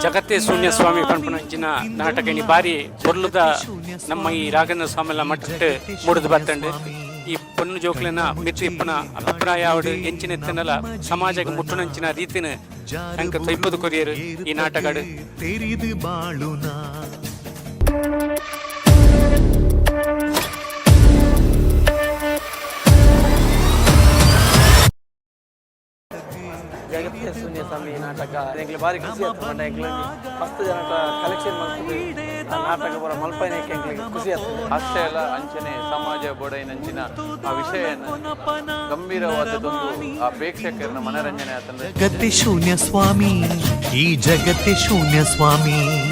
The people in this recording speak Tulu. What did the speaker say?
ಜಗತ್ತೇ ಶೂನ್ಯ ಸ್ವಾಮಿ ಪನ್ಪುನಂಚಿನ ನಾಟಕ ಇನಿ ಬಾರಿ ಪೊರ್ಲುದ ನಮ್ಮ ಈ ರಾಘವೇಂದ್ರ ಸ್ವಾಮಿಲ ಮಠಟ್ ಮೂಡುದು ಬತ್ತಂಡು. ಈ ಪೊಣ್ಣು ಜೋಕ್ಲೆನ ಮಿತ್ತ್ ಇಪ್ಪುನ ಅಭಿಪ್ರಾಯ ಆವಡ್, ಎಂಚಿನ ಇತ್ತಂಡಲ ಸಮಾಜಗ್ ಮುಟ್ಟುನಂಚಿನ ರೀತಿನ ಅಂಕ ತೊಯ್ಪದು ಕೊರಿಯರ್ ಈ ನಾಟಕಡ್. ತೆರಿದು ಬಾಳುನ. ಜಗತ್ತೇ ಶೂನ್ಯ ಸ್ವಾಮಿ ನಾಟಕ ಎಂಕ್ಲೆ ಬಾರಿ ಖುಷಿ ಆಯ್ತು. ಪಂಡ ಎಂಕ್ಲೆ ಮಸ್ತ್ ಜನಟ ಕಲೆಕ್ಷನ್ ಮಲ್ತದು ಆ ನಾಟಕ ಪೂರ ಮಲ್ಪೈನಕ್ಕೆ ಎಂಕ್ಲೆಗ್ ಖುಷಿ ಆಗ್ತದೆ. ಅಷ್ಟೇ ಅಲ್ಲ, ಅಂಚನೆ ಸಮಾಜ ಬೋಡೈನಂಚಿನ ಆ ವಿಷಯ ಗಂಭೀರವಾದದ್ದೊಂದು ಆ ಪ್ರೇಕ್ಷಕರನ್ನ ಮನರಂಜನೆ ಆತಂದ್ರೆ. ಜಗತ್ತೇ ಶೂನ್ಯ ಸ್ವಾಮಿ, ಈ ಜಗತ್ತೇ ಶೂನ್ಯ ಸ್ವಾಮಿ.